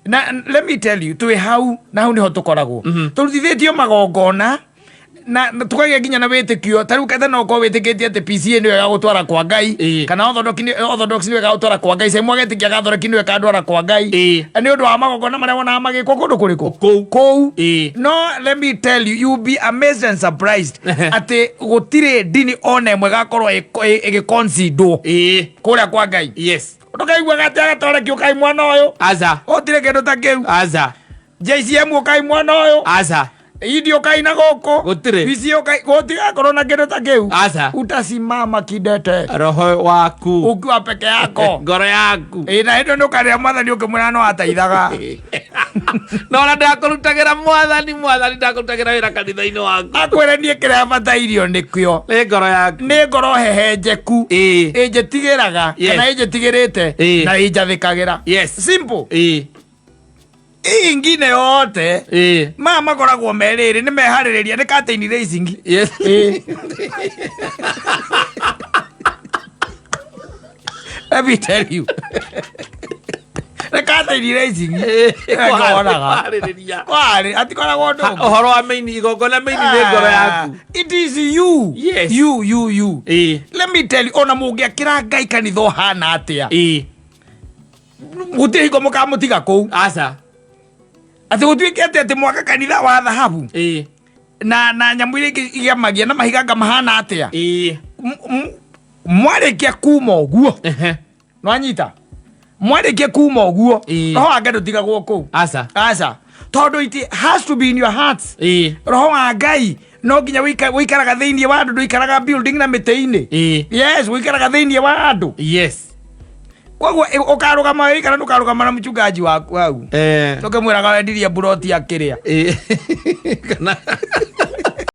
Na let me tell you, twĩ hau na hau nĩho tũkoragwo tũrutithĩtio magongona na tũkagĩa nginya na wĩtĩkio. Ta rĩu ketha no ũkorwo wĩtĩkĩtie atĩ PCA nĩyo ĩgagũtwara kwa Ngai, kana Orthodox Orthodox nĩyo ĩgagũtwara kwa Ngai, Saimu agetĩkia Gathoreki nĩyo ĩkandwara kwa Ngai, nĩ ũndũ wa magongona marĩa wonaga magĩkwo kũndũ kũrĩkũ? Kũu. Kũu. No let me tell you, you be amazed and surprised atĩ gũtirĩ ndini ona ĩmwe ĩgakorwo ĩgĩconsiderwo kũrĩa kwa Ngai. Ndũkaiguaga atĩ agatoreki ũkai mwana ũyũ, Aca. Gũtirĩ kĩndũ ta kĩu. Aca. JCM ũkai mwana ũyũ, Aca. Idi ũkai na gũkũ. Gũtirĩ. PC ũkai, gũtigakorwo na kĩndũ ta kĩu. Aca. Utasimama kidete Roho waku. Ukiwa peke yako. Ngoro yaku. Ĩ, na hĩndĩ ĩyo nĩũkarĩra Mwathani ũkĩmwĩra no ateithaga. Na ona ndakũrutagĩra Mwathani, Mwathani, ndakũrutagĩra wĩra kanitha-inĩ waku. Akwĩre niĩ kĩrĩa batairio nĩkĩo Nĩ ngoro yaku. Nĩ ngoro hehenjeku ĩnjĩtigĩraga kana ĩnjĩtigĩrĩte na ĩnjathĩkagĩra. Simple. Hii ingine yote maya makoragwo merĩrĩ nĩ meharĩrĩria, nĩ curtain raising. Let me tell you, nĩ curtain raising. Wonaga. Kwarĩrĩria. Kwarĩ atikoragwo ũndũ ũngĩ. Ũhoro wa maini, igongona maini nĩ ngoro yaku. It is you. You, you, you. Let me tell you, ona mũngĩakĩra Ngai kanitha ũhana atĩa, gũtirĩ hingo mũkamũtiga kũu. Aca. Atĩ gũtuĩke atĩ mwaka kanitha wa thahabu na nyamũ iria ingĩ igemagia na mahiga nga mahana atĩa, mwarĩkia kuma ũguo, nwanyita, mwarĩkia kuma ũguo, roho wa Ngai ndũtigagwo kũu. Aca. Aca, tondũ it has to be in your hearts. Roho wa Ngai no nginya wĩikaraga thĩinĩ wa andũ, ndũikaraga building na mĩtĩ-inĩ. Yes, wĩikaraga thĩinĩ wa andũ. Koguo ũkarũgama wĩikara, ndũkarũgama na mchungaji waku hau, tũkĩmwĩraga wendirie mburoti akĩrĩa. Kana